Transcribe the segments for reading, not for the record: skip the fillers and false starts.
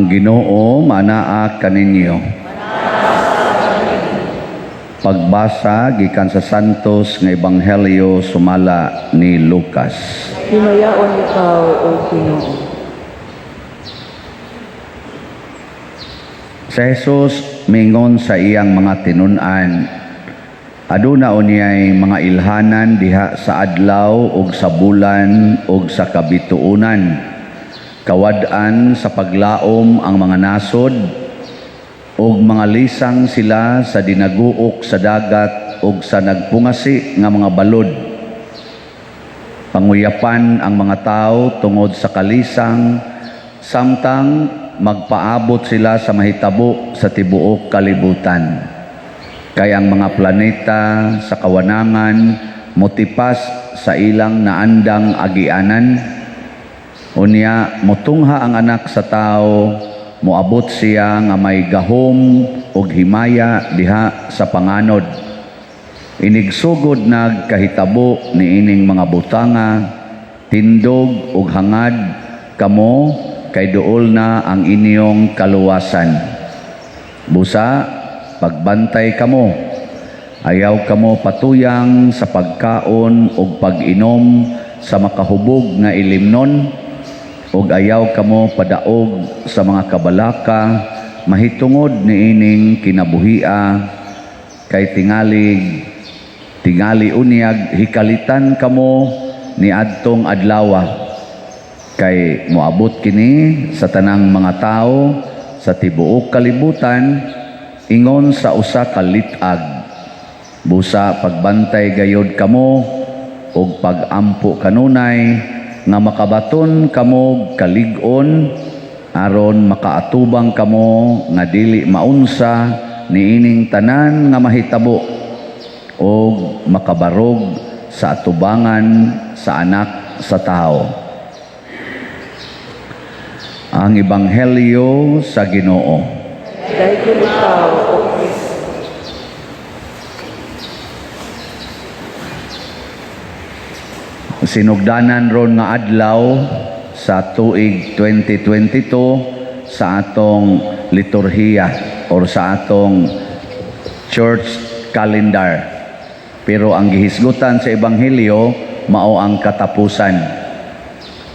Ang Ginoo manaa kaninyo. Pagbasa gikan sa Santos nga Ebanghelyo sumala ni Lucas. Himayaon ikaw, O Ginoo. Sa Jesus mingon sa iyang mga tinun-an, aduna unyay mga ilhanan diha sa adlaw ug sa bulan ug sa kabituonan. Kawad-an sa paglaom ang mga nasod ug mga lisang sila sa dinaguok sa dagat ug sa nagpungasi nga mga balod. Panguyapan ang mga tao tungod sa kalisang samtang magpaabot sila sa mahitabo sa tibuok kalibutan. Kay ang mga planeta sa kawanangan motipas sa ilang naandang agianan. Unya motungha ang anak sa tao, moabot siya nga may gahom ug himaya diha sa panganod. Inigsugod nagkahitabo niining mga butanga, tindog ug hangad kamo kay duol na ang inyong kaluwasan. Busa pagbantay kamo, ayaw kamo patuyang sa pagkaon ug pag-inom sa makahubog nga ilimnon, ug ayaw kamo padaog sa mga kabalaka mahitungod niining kinabuhia, kay tingali unyag hikalitan kamo niadtong adlawa, kay moabot kini sa tanang mga tao sa tibuok kalibutan ingon sa usa ka lit-ag. Busa pagbantay gayod kamo ug pagampo kanunay nga makabaton kamo kalig-on aron makaatubang kamo nga dili maunsa niining tanan nga mahitabo ug makabarog sa atubangan sa anak sa tao. Ang Ebanghelyo sa Ginoo. Daigom ikaw, O Kristo. Sinugdanan ron nga adlaw sa tuig 2022 sa atong liturhiya or sa atong church calendar. Pero ang gihisgutan sa Ebanghelyo mao ang katapusan.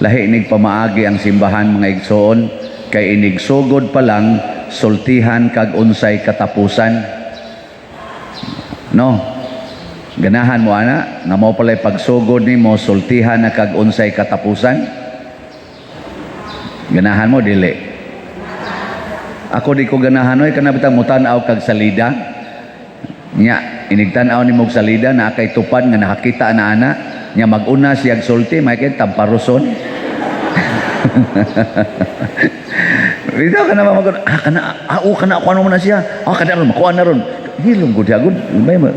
Lahi nig pamaagi ang simbahan, mga igsoon, kay inigsugod pa lang sultihan kag unsay katapusan. No? Ganahan mo ana nga mao palay pagsugod nimo sultihan na kag unsay katapusan? Ganahan mo dili? Ako di ko ganahan oy, kana bitang mutan-aw kag salida. Nya inigtan-aw nimo og salida na kay tupad nga nakakita na ana, nya mag-una siyag sulti may kay tamparuson. Bitaw kana mag kana kana ako ano man na siya. Kana ron makuha na ron. Hilom gud agud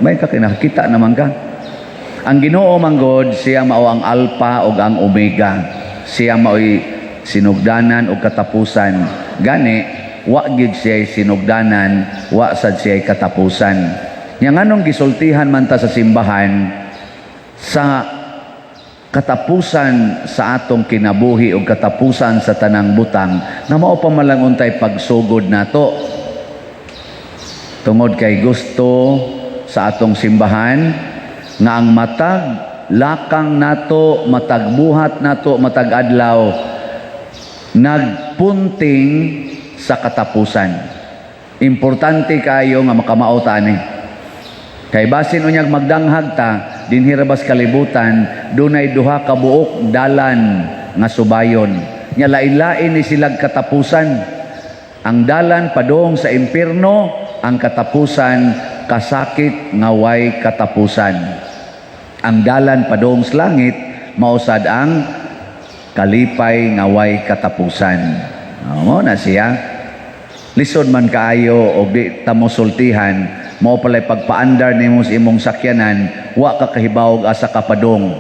may ka kay nakakita naman ka. Ang Ginoo man gud siya mao ang Alpha ug ang Omega. Siya maoy sinugdanan ug katapusan. Gani wa gid siya sinugdanan, wa sad siya katapusan. Nya nganong gisultihan man ta sa simbahan sa katapusan sa atong kinabuhi o katapusan sa tanang butang na mao pa man lang untay pagsugod nato. Tungod kay gusto sa atong simbahan nga ang matag lakang nato, matag buhat nato, matag adlaw nagpunting sa katapusan. Importante kayo nga makamao ta ani. Kay basin unyag magdanghag ta dinhi ra bas kalibutan, dunay duha ka buok dalan nga subayon. Nya lain-lain ni silag katapusan. Ang dalan padung sa impierno, ang katapusan kasakit nga way katapusan. Ang dalan padung sa langit mausad ang kalipay nga way katapusan. Mao na siya. Lisod man kaayo og di ta mo sultihan, mao palay pagpaandar nimo sa imong sakyanan, wa ka kahibawog asa ka padung.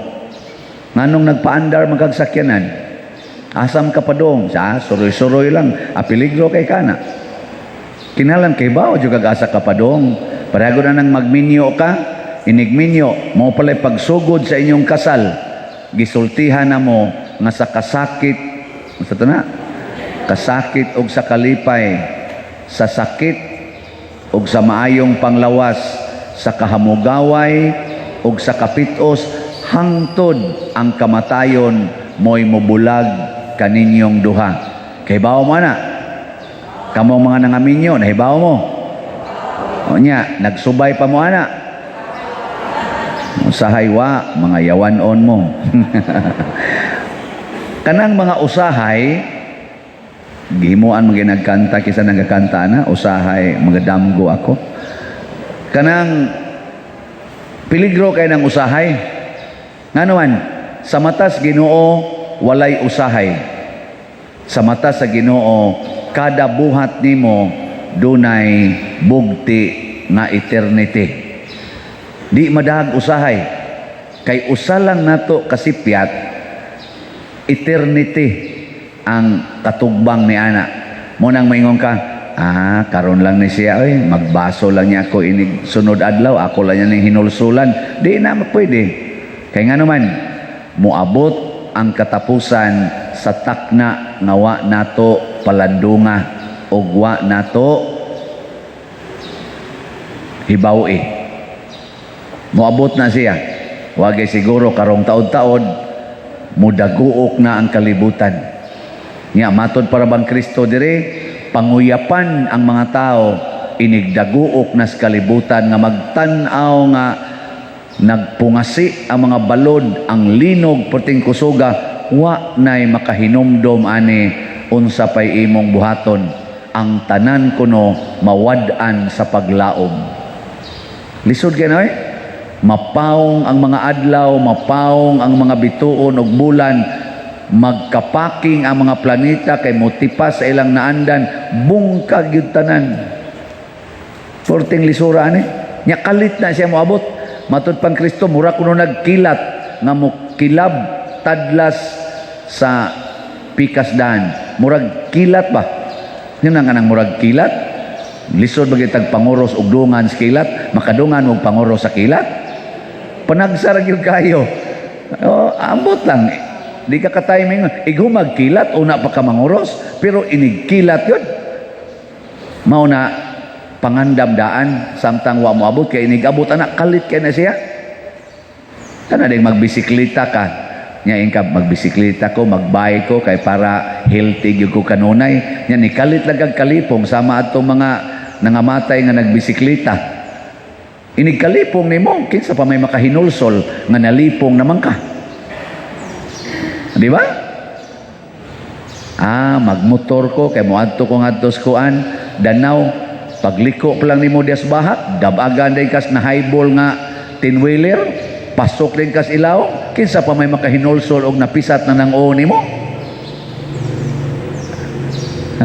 Nganong nagpaandar man kag sakyanan? Asam ka padung? Sa suroy-suroy lang, apeligro kay kana. Kinahanglan kay bawo jud kag asa ka padung. Pareho na nang magminyo ka, inigminyo, mao palay pagsugod sa inyong kasal, gisultihan na mo nga sa kasakit, sa to na? Kasakit og sa kalipay, sa sakit og sa maayong panglawas, sa kahamugaway og sa kapitos, hangtod ang kamatayon mo'y mobulag kaninyong duha. Kay bawo mo na. Kamo mga nangaminyo, nahibaw mo. O nya, nagsubay pa mo ana. Usahay wa, mga yawan-on mo. Kanang mga usahay, gihimuan mga nagkanta kisa nagakanta na, usahay, mga damgo ako. Kanang peligro kay ng usahay. Ngano man, sa matas Ginoo walay usahay. Sa mata sa Ginoo, kada buhat nimo dunay bugti nga eternity. Di madahag usahay. Kay usa lang nato kasipyat, eternity ang katugbang ni ana. Mo nang maingon ka, "Ah, karon lang ni siya, oy, magbaso lang niya ako inig sunod adlaw, ako lang niya ning hinulsulan." Di na pwede. Kay ngano man, moabot ang katapusan sa takna nga wa nato palandunga og wa nato hibaw-i. Moabot na siya. Wagay siguro karong taod-taod mudaguok na ang kalibutan. Nya matod para bang Kristo dire panguyapan ang mga tao inigdaguok na sa kalibutan nga magtan-aw nga nagpungasi ang mga balod, ang linog perting kusuga, wa nay makahinumdom ani unsa pay imong buhaton. Ang tanan kuno mawad-an sa paglaom. Lisod kay eh. Mapawong ang mga adlaw, mapawong ang mga bituon ug bulan, magkapaking ang mga planeta kay motipas sa ilang naandan, bungkag gyud tanan. Perting lisura ani. Nya kalit na siya moabot. Matud pang Kristo, mura kuno nagkilat nga mokilab tadlas sa pikas daan. Murag kilat ba? Yun ang kanang murag kilat. Lisod ba tag panguros og dungan sa kilat, makadungan og panguros sa kilat. Panagsara gyud kayo. Oh, ambot lang. Di ka ka-timing. Igumag kilat, una pa ka manguros, pero inig kilat yun. Mao na pangandam daan samtang wa moabot, kay inig abot anak kalit kay na siya. Kana ding magbisikleta ka. Nya ka magbisikleta ko, magbike ko kay para healthy gyud ko kanunay. Nya ni kalit lang kag kalipong sama atong mga nangamatay nga nagbisikleta. Inig kalipong nimo, kinsa pa may makahinulsol nga nalipong naman ka. Di ba? Ah, magmotor ko kay moadto ko ngadto sa kuan, Danao. Pagliko pa lang nimo dias bahak, dabagan day kas na highball nga 10 wheeler, pasok din kas ilaw, kinsa pa may makahinulsol og napisat na nang oo nimo?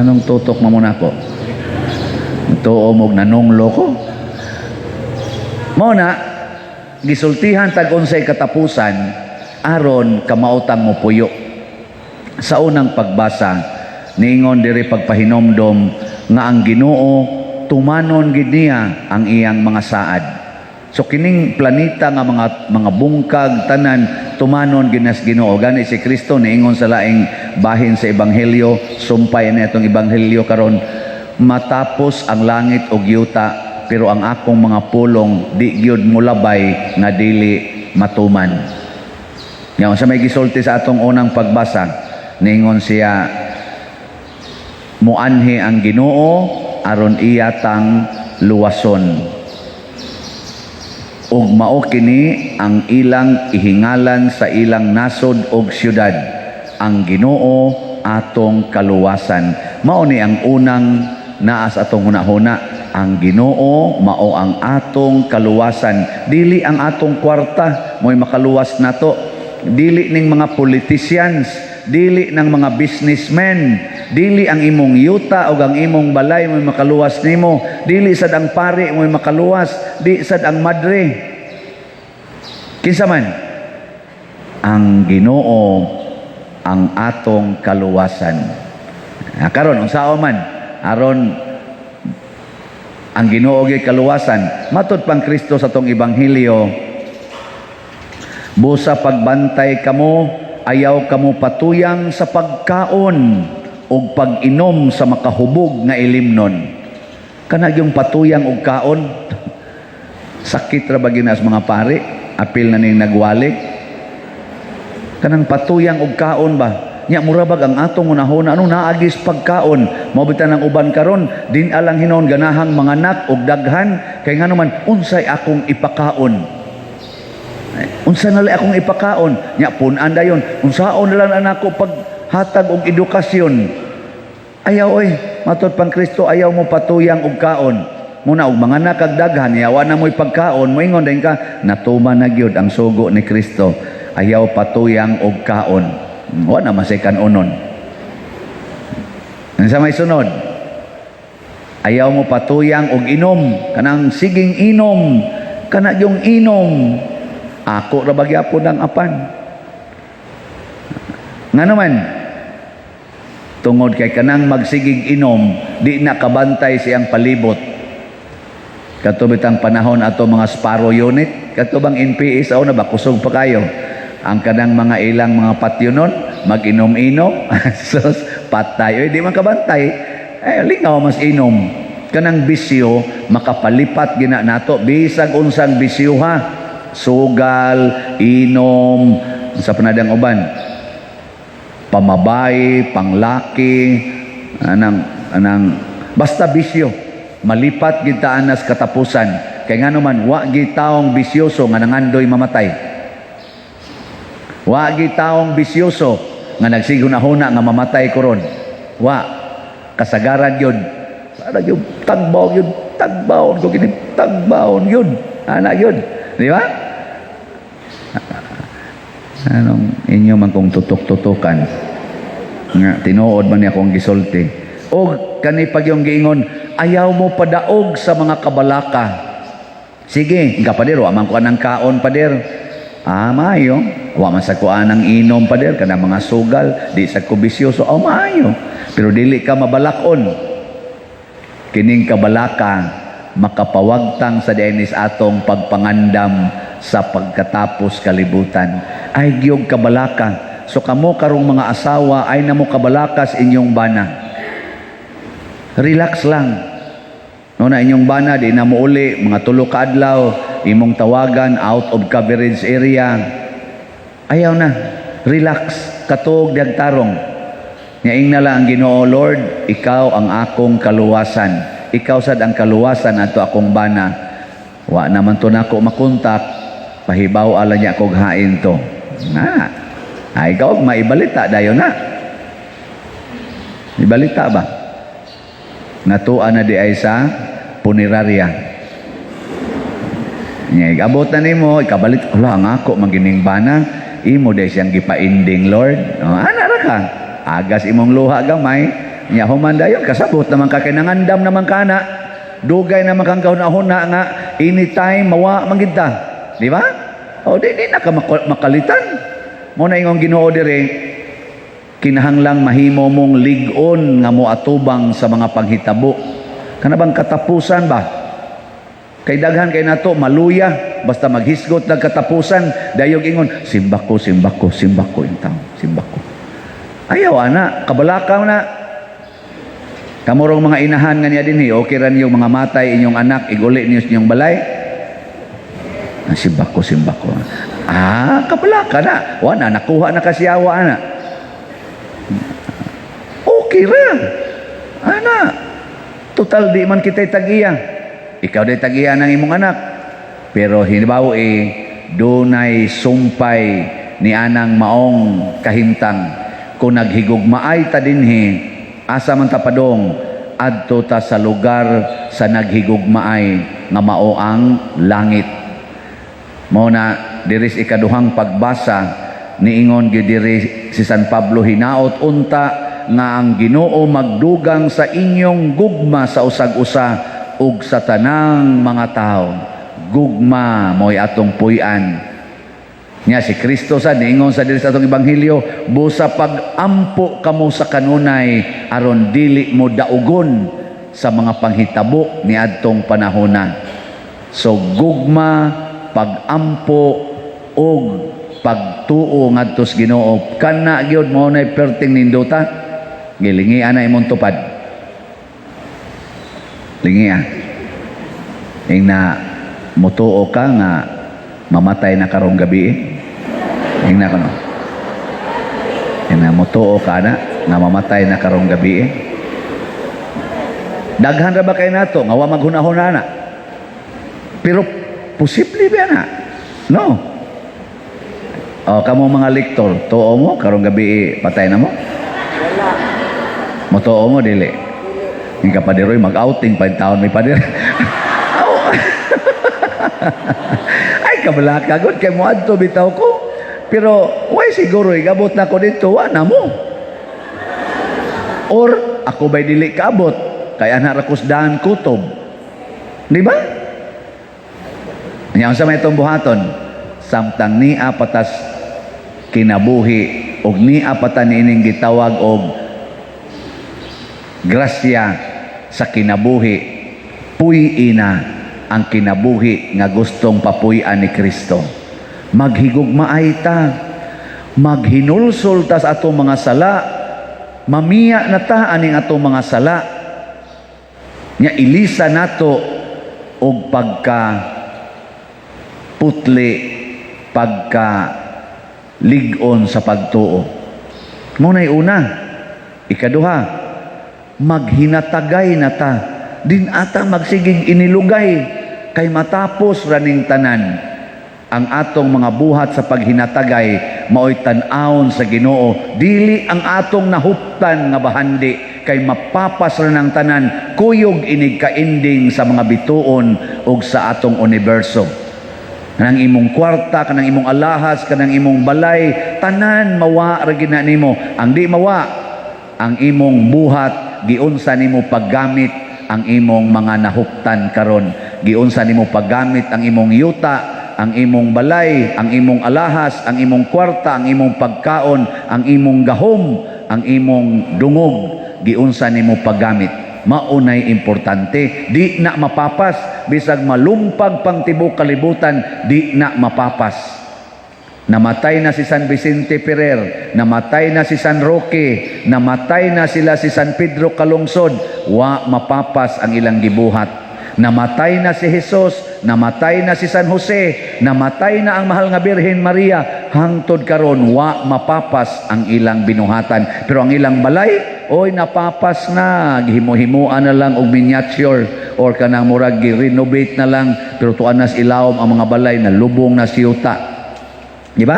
Anong tutok mo muna ko? Tuo mo nanunglo ko. Mao na gisultihan tag unsay katapusan aron kamaotang mo puyo. Sa unang pagbasa, niingon diri pagpahinomdom nga ang Ginoo tumanon gid niya ang iyang mga saad. So kining planeta nga mga bungkag tanan tumanon gid nas Ginoo. Gani si Kristo niingon sa laing bahin sa ebanghelyo, sumpay na itong ebanghelyo karon, matapos ang langit ug yuta pero ang akong mga pulong di gyud molabay nga dili matuman. Nga sa may gisulti sa atong unang pagbasa, ningon siya muanhi ang Ginoo aron iya tang luwason. Ug mao kini ang ilang ihingalan sa ilang nasod og syudad, ang Ginoo atong kaluwasan. Mao ni ang unang naa sa atong hunahuna, ang Ginoo mao ang atong kaluwasan. Dili ang atong kwarta mo'y makaluwas nato, dili ning mga politicians, dili ng mga businessmen, dili ang imong yuta o ang imong balay mo'y makaluwas nimo, dili sad ang pari mo'y makaluwas, di sad ang madre. Kinsa man? Ang Ginoo ang atong kaluwasan. Ah, karon unsaon man aron ang Ginoo gyud kaluwasan? Matud pang Kristo sa atong ebanghelyo, busa pagbantay kamo, ayaw kamo patuyang sa pagkaon ug pag-inom sa makahubog nga ilimnon. Kana yung patuyang og kaon. Sakit ra ba ginas mga pare? Apil na ning nagwali. Kanang patuyang og kaon ba? Nya mura bag ang atong unahon ano naagis pagkaon. Mao bitan ang uban karon din alang hinon ganahang manganak og daghan kay ngano man, unsay akong ipakaon? Eh, unsa na lang akong ipakaon? Nya pun-an dayon, unsaon na lang anako paghatag og edukasyon? Ayaw oy, matod pang Kristo, ayaw mo patuyang og kaon. Muna og manganak kag daghan, yawa na mo'y pagkaon, moingon din ka, natuman na gyud ang sugo ni Kristo. Ayaw patuyang og kaon. Wa na masay kanunon. Ang sa may sunod, ayaw mo patuyang og inom, kanang siging inom, kana yung inom. Ako ra bagyapon ang apan. Nga naman, tungod kay kanang magsigig inom, di na kabantay siyang palibot. Kato bitang panahon ato mga Sparrow unit, kato bang NPA sa una ba, kusog pa kayo. Ang kanang mga ilang mga patyo nun, mag-inom-inom, sus, patay. Oy, di man kabantay. Eh, lingaw mas inom. Kanang bisyo, makapalipat gina nato. Bisag unsang bisyo ha. Sugal, inom, sa panadang uban. Pamabay, panglaki, anang, basta bisyo. Malipat kita anas katapusan. Kay nga naman, wa gi taong bisyoso nga nangandoy mamatay. Wa gi taong bisyoso nga nagsigunahuna nga mamatay koron. Wa. Kasagaran yun. Para yun, tagbaw yun, tagbaon ko gini, tagbaon yun. Ana yun. Di ba? Anong inyo man kung tutok-tutukan? Nga, tinuod man niya akong gisulti. O kani pag yung giingon, ayaw mo padaog sa mga kabalaka. Sige, nga pader, wa man ko anang kaon, pader. Ah, maayo. Wa man sa ko anang inom, pader, kana mga sugal, di sa ko bisyoso, oh, maayo. Pero dili ka mabalakon. Kining kabalaka makapawagtang sa dinis atong pagpangandam sa pagkatapos kalibutan. Ay giyog kabalaka. So kamo karong mga asawa ay namo kabalakas inyong bana. Relax lang. No na inyong bana di na mo uli mga 3 ka adlaw imong tawagan, out of coverage area. Ayaw na. Relax. Katog diag tarong. Nga ingna lang ang Ginoo, "Lord, ikaw ang akong kaluwasan. Ikaw sad ang kaluwasan ato akong bana. Wa naman to nako makontak, pahibaw ala niya kog hain to." Na. Ay ikaw maibalita dayon na. Ibalita ba? Natua na di ay sa punerarya. Nya igabot na nimo, ikabalit, "Wala ang ako magining bana, imo di siyang gipainding, Lord." Oh, ana ra ka. Agas imong luha gamay, nya human dayon kasabot naman ka kay nangandam naman ka na. Dugay naman kang kahuna-huna nga anytime mawa man gid ta. Di ba? O di na ka makalitan. Mo na ingong Ginoo dire, kinahanglang mahimo mong lig-on nga moatubang sa mga panghitabo. Kana bang katapusan ba? Kay daghan kay nato maluya basta maghisgot ng katapusan, dayog ingon, "Simba ko, simba ko, simba ko in taon, simba ko." Ayaw ana, kabalakaw na. Kamurong mga inahan nga niya dinhi, okay ra niyo mga matay inyong anak, iguli niyo sa inyong balay. "Ah, simba ko, simba ko." Ah, kabalaka na. Wa na, nakuha na kasi awa na. Okay ra. Ana. Total di man kita'y tag-iya. Ikaw di tag-iya ng imong anak. Pero hibaw eh, dunay sumpay ni anang maong kahimtang. Kung naghigugmaay ta dinhi, asa man ta padong, adto ta sa lugar sa naghigugmaay nga mao ang langit. Mao na diri sa ikaduhang pagbasa, niingon gyud diri si San Pablo, hinaot unta nga ang Ginoo magdugang sa inyong gugma sa usag-usa ug sa tanang mga tao. Gugma mo'y atong puy-an. Nya si Kristo sa niingon sa diri sa atong ebanghelyo, busa pag-ampo kamo sa kanunay aron dili mo daugon sa mga panghitabo niadtong panahona. So gugma, pag-ampo ug pagtuo ngadto sa Ginoo, kana gyud mao nay perting nindota. Gilingian na imong tupad. Lingia. Ing na mutuo ka nga mamatay na karong gabi eh. Ing na kuno. Ing na mutuo ka na nga mamatay na karong gabi eh. Daghan ra ba kay nato nga wa maghunahuna na? Pero posible ba na? No. O, kamo mga lektor, tuo mo karong gabi eh, patay na mo? Wala. Mutuo mo dili? Yung kapadiroy mag-outing pa taon may padir. Aw. Ay, kabalaka gud kay moadto bitaw ko. Pero way siguro igabot na ko dito, wa na mo. Or ako ba'y dili kaabot kay ana ra kos daan kutob. Di ba? Nya unsa may itong buhaton? Samtang nia patas kinabuhi og nia pa ta niining gitawag og grasya sa kinabuhi, puy-i na ang kinabuhi nga gustong papuy-an ni Kristo. Maghigugmaay ta, maghinulsol ta sa atong mga sala, mamiya na ta aning atong mga sala, nya ilisa nato og pagka putli, pagka lig-on sa pagtuo. Muna'y una. Ikaduha, maghinatagay na ta. Din ata magsigig inilugay kay matapos raning tanan. Ang atong mga buhat sa paghinatagay maoy tan-awon sa Ginoo, dili ang atong nahuptan nga bahandi, kay mapapas ra ng tanan, kuyog inig kainding sa mga bituon ug sa atong universo. Kanang imong kwarta, kanang imong alahas, kanang imong balay, tanan mawa ra gid na nimo. Ang di mawa, ang imong buhat, giunsa nimo paggamit ang imong mga nahuptan karon. Giunsa nimo paggamit ang imong yuta, ang imong balay, ang imong alahas, ang imong kwarta, ang imong pagkaon, ang imong gahom, ang imong dungog, giunsa nimo paggamit. Maunay importante, di na mapapas. Bisag malumpag pang tibok kalibutan, di na mapapas. Namatay na si San Vicente Ferrer, namatay na si San Roque, namatay na sila si San Pedro Calungsod, wa mapapas ang ilang gibuhat. Namatay na si Jesus, namatay na si San Jose, namatay na ang mahal nga Birhen Maria, hangtod karon wa mapapas ang ilang binuhatan. Pero ang ilang balay, oy, napapas na, gihimo-himuan na lang og miniature or kanang murag gi-renovate na lang, pero tuan nas ilawom ang mga balay na lubong na siyuta. Di ba?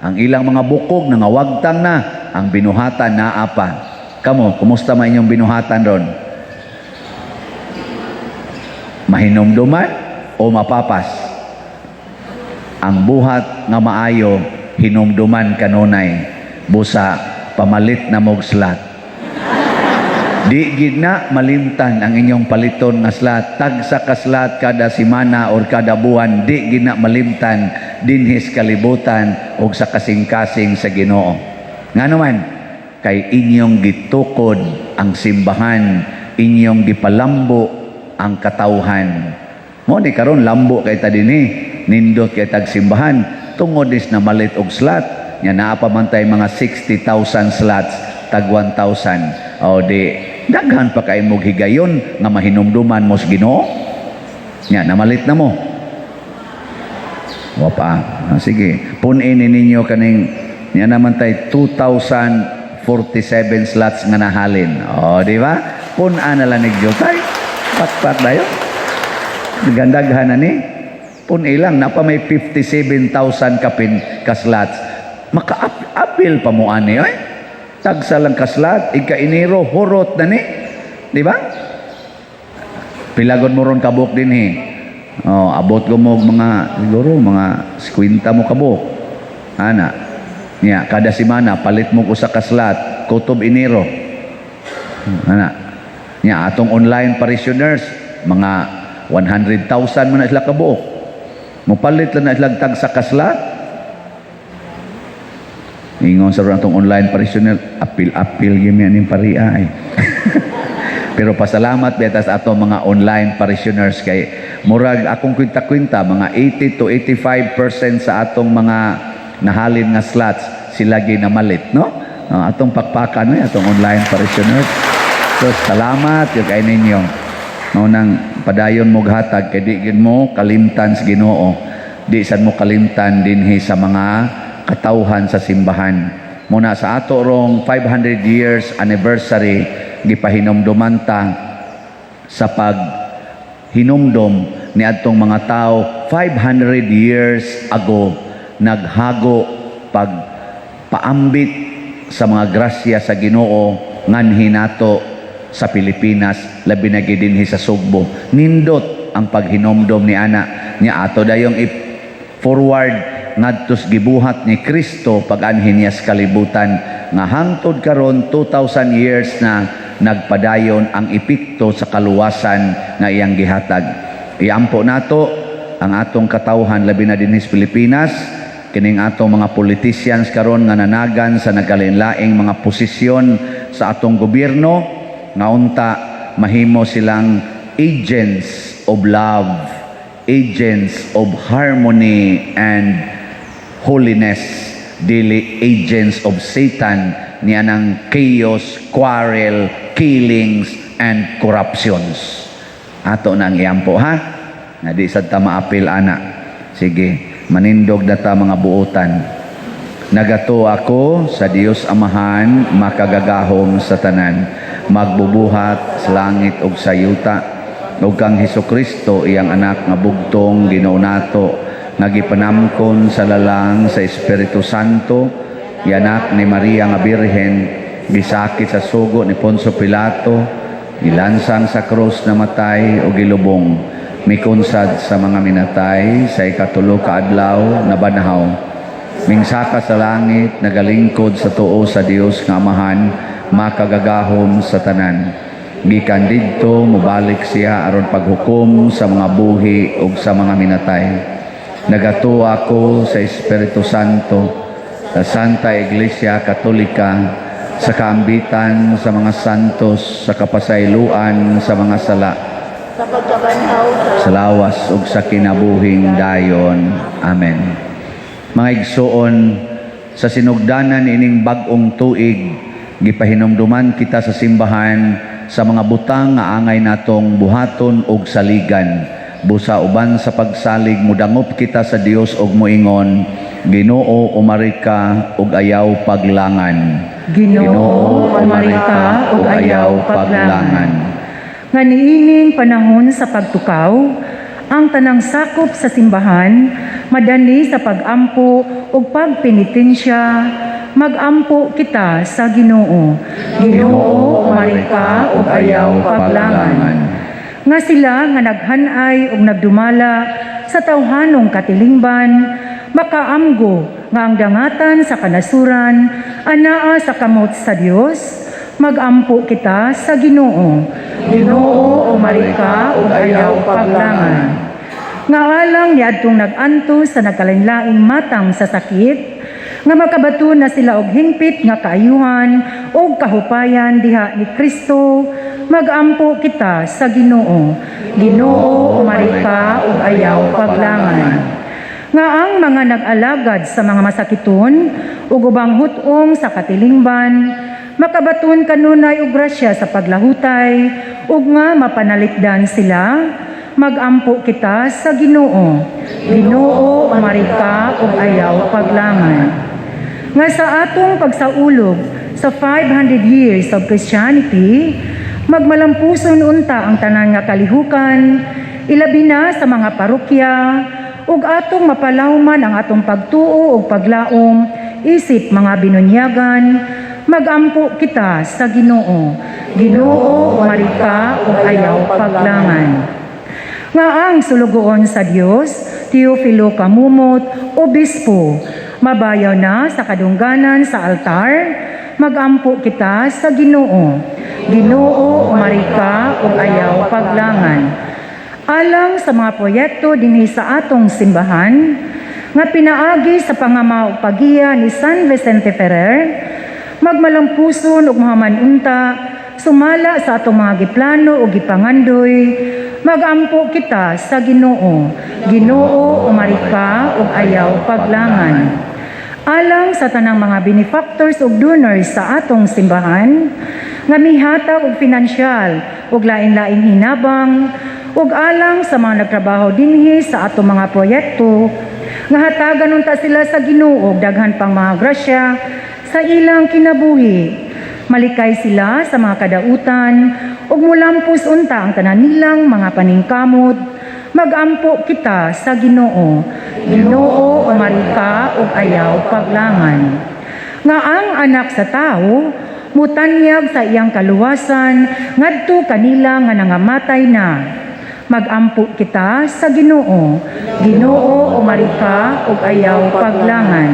Ang ilang mga bukog nangawagtang na, ang binuhatan naa pa. Kamo, kumusta man inyong binuhatan ron? Mahinumduman o mapapas? Ang buhat nga maayo, hinumduman kanunay, busa pamalit na mog slot. Di gid na malimtan ang inyong paliton nga slot. Tagsa ka slot kada semana or kada buwan, di gid na malimtan dinhis kalibutan og sa kasing-kasing sa Ginoo. Ngano man, kay inyong gitukod ang simbahan, inyong gipalambo ang katawhan. Mo ni karon lambo kay ta dinhi, nindot kay tag simbahan tungod is namalit og slot. Nya naa pa man tay mga 60,000 slots, tag 1,000. O di daghan pa kay mog higayon nga mahinumduman mo sa Ginoo. Nya namalit na mo? Wa pa. Ah, sige. Punin ninyo kaning niya naman tay 2,047 slots nga nahalin. O, di ba? Pun-a na lang ni tay. Pakpak dayo. Gandaghan na ni. Pun ilang napa may 57,000 kapin ka slots. Maka-apil pa mo ani oy. Tagsa lang ka slot, ika Enero hurot na ni. Di ba? Pilagon mo ron kabuk dinhi? Oh, abot ko mo mga siguro mga 50 mo kabuk. Ana. Nya kada semana palit mo ko sa ka slot, kutob Enero. Ana. Nya atong online parishioners, mga 100,000 man na sila kabuok. Mopalit lang na sila tag sa ka slot. Ingon sa atong online parishioner, apil-apil gyud mi aning paria ay. Pero pasalamat betas ato mga online parishioners kay murag akong kwinta-kwinta, mga 80 to 85% sa atong mga nahalin nga slots sila namalit, no? Atong pakpakan eh, atong online parishioners. So salamat gyud kay ninyo. Mao nang padayon mo hatag kay di gyud mo kalimtan sa Ginoo. Di sad mo kalimtan dinhi sa mga katawhan sa simbahan. Muna sa ato rong 500 years anniversary, gipahinomduman ta sa pag hinumdom ni adtong mga tao 500 years ago naghago pag paambit sa mga grasya sa Ginoo nganhi nato sa Pilipinas, labi na gid dinhi sa Sugbo. Nindot ang paghinomdom ni ana nya ato dayong i-forward ngadto sa gibuhat ni Kristo pag-anhi niya sa kalibutan nga hangtod karon 2000 years na nagpadayon ang epekto sa kaluwasan nga iyang gihatag. Iampo nato ang atong katawhan, labi na dinhi sa Pilipinas, kining atong mga politicians karon nga nanagan sa nagkalain-laing mga posisyon sa atong gobyerno, nga unta mahimo silang agents of love, agents of harmony and holiness, dili agents of Satan niya ng chaos, quarrel, killings and corruptions. Ato na ang iampo, ha, nga di sad ta maapil ana. Sige, manindog na ta, mga buotan. Nagatuo ako sa Dios Amahan, makagagahom sa tanan, magbubuhat sa langit ug sa yuta, ug kang Hesus Kristo, iyang anak nga bugtong Ginoo nato, nga gipanamkon sa lalang sa Espiritu Santo, gianak ni Maria nga Birhen, gisakit sa sugo ni Poncio Pilato, gilansang sa krus, namatay ug gilubong, mikunsad sa mga minatay, sa ikatulo ka adlaw nabanhaw, mingsaka sa langit, nagalingkod sa tuo sa Dios nga Amahan, makagagahom sa tanan. Gikan didto mobalik siya aron paghukom sa mga buhi ug sa mga minatay. Nagatuo ako sa Espiritu Santo, sa Santa Iglesia Katolika, sa kaambitan sa mga santos, sa kapasayloan sa mga sala, sa pagkabanhaw sa sa lawas ug sa kinabuhing dayon. Amen. Mga igsoon, sa sinugdanan ining bag-ong tuig, gipahinumduman kita sa simbahan sa mga butang nga angay natong buhaton ug saligan. Busa uban sa pagsalig mudangop kita sa Dios ug moingon, "Ginoo, umari ka ug ayaw paglangan." Ginoo, umari ka ug ayaw paglangan. Nga niining panahon sa pagtukaw, ang tanang sakop sa simbahan madani sa pag-ampo ug pagpenitensya, magampo kita sa Ginoo. Ginoo, umari ka ug ayaw paglangan. Nga sila nga naghanay ug nagdumala sa tawhanong katilingban, makaamgo nga ang dangatan sa kanasuran anaa sa kamot sa Dios, magampo kita sa Ginoo. Ginoo, umari ka ug ayaw paglangan. Nga alang niadtong nag-antos sa nagkalain-laing matang sa sakit, nga makabaton na sila og hingpit nga kaayuhan ug kahupayan diha ni Kristo, magampo kita sa Ginoo. Ginoo, umari ka ug ayaw paglangan. Nga ang mga nag-alagad sa mga masakiton ug ubang hut-ong sa katilingban makabaton kanunay og grasya sa paglahutay ug nga mapanalikdan sila, magampo kita sa Ginoo. Ginoo, umari ka ug ayaw paglangan. Nga sa atong pagsaulog sa 500 years of Christianity, magmalampuson unta ang tanan nga kalihukan, ilabi na sa mga parokya, ug atong mapalawman ang atong pagtuo ug paglaom isip mga binunyagan, magampo kita sa Ginoo. Ginoo, umari ka ug ayaw paglangan. Nga ang sulugoon sa Dios, Teofilo Camomot, Obispo, mabayaw na sa kadungganan sa altar, magampo kita sa Ginoo. Ginoo, umari ka ug ayaw paglangan. Alang sa mga proyekto dinhi sa atong simbahan, nga pinaagi sa pangama ug pagiya ni San Vicente Ferrer, magmalampuson ug mahuman unta sumala sa atong mga giplano ug gipangandoy, magampo kita sa Ginoo. Ginoo, umari ka ug ayaw paglangan. Alang sa tanang mga benefactors ug donors sa atong simbahan nga mihatag og pinansyal ug lain-laing hinabang, ug alang sa mga nagtrabaho dinhi sa atong mga proyekto, nga hatagan unta sila sa Ginoo og daghan pang mga grasya sa ilang kinabuhi, malikay sila sa mga kadautan ug mulampos unta ang tanan nilang mga paningkamot. Magampo kita sa Ginoo. Ginoo, umarika ug ayaw paglangan. Nga ang Anak sa Tao mutanyag sa iyang kaluwasan ngadto kanila nga nangamatay na. Magampo kita sa Ginoo. Ginoo, umarika ug ayaw paglangan.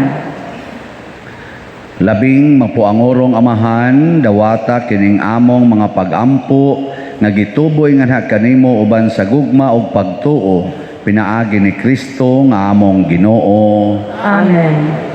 Labing mapuangorong Amahan, dawata kining among mga pagampo nga gituboy nganha kanimo uban sa gugma ug pagtuo, pinaagi ni Kristo nga among Ginoo. Amen.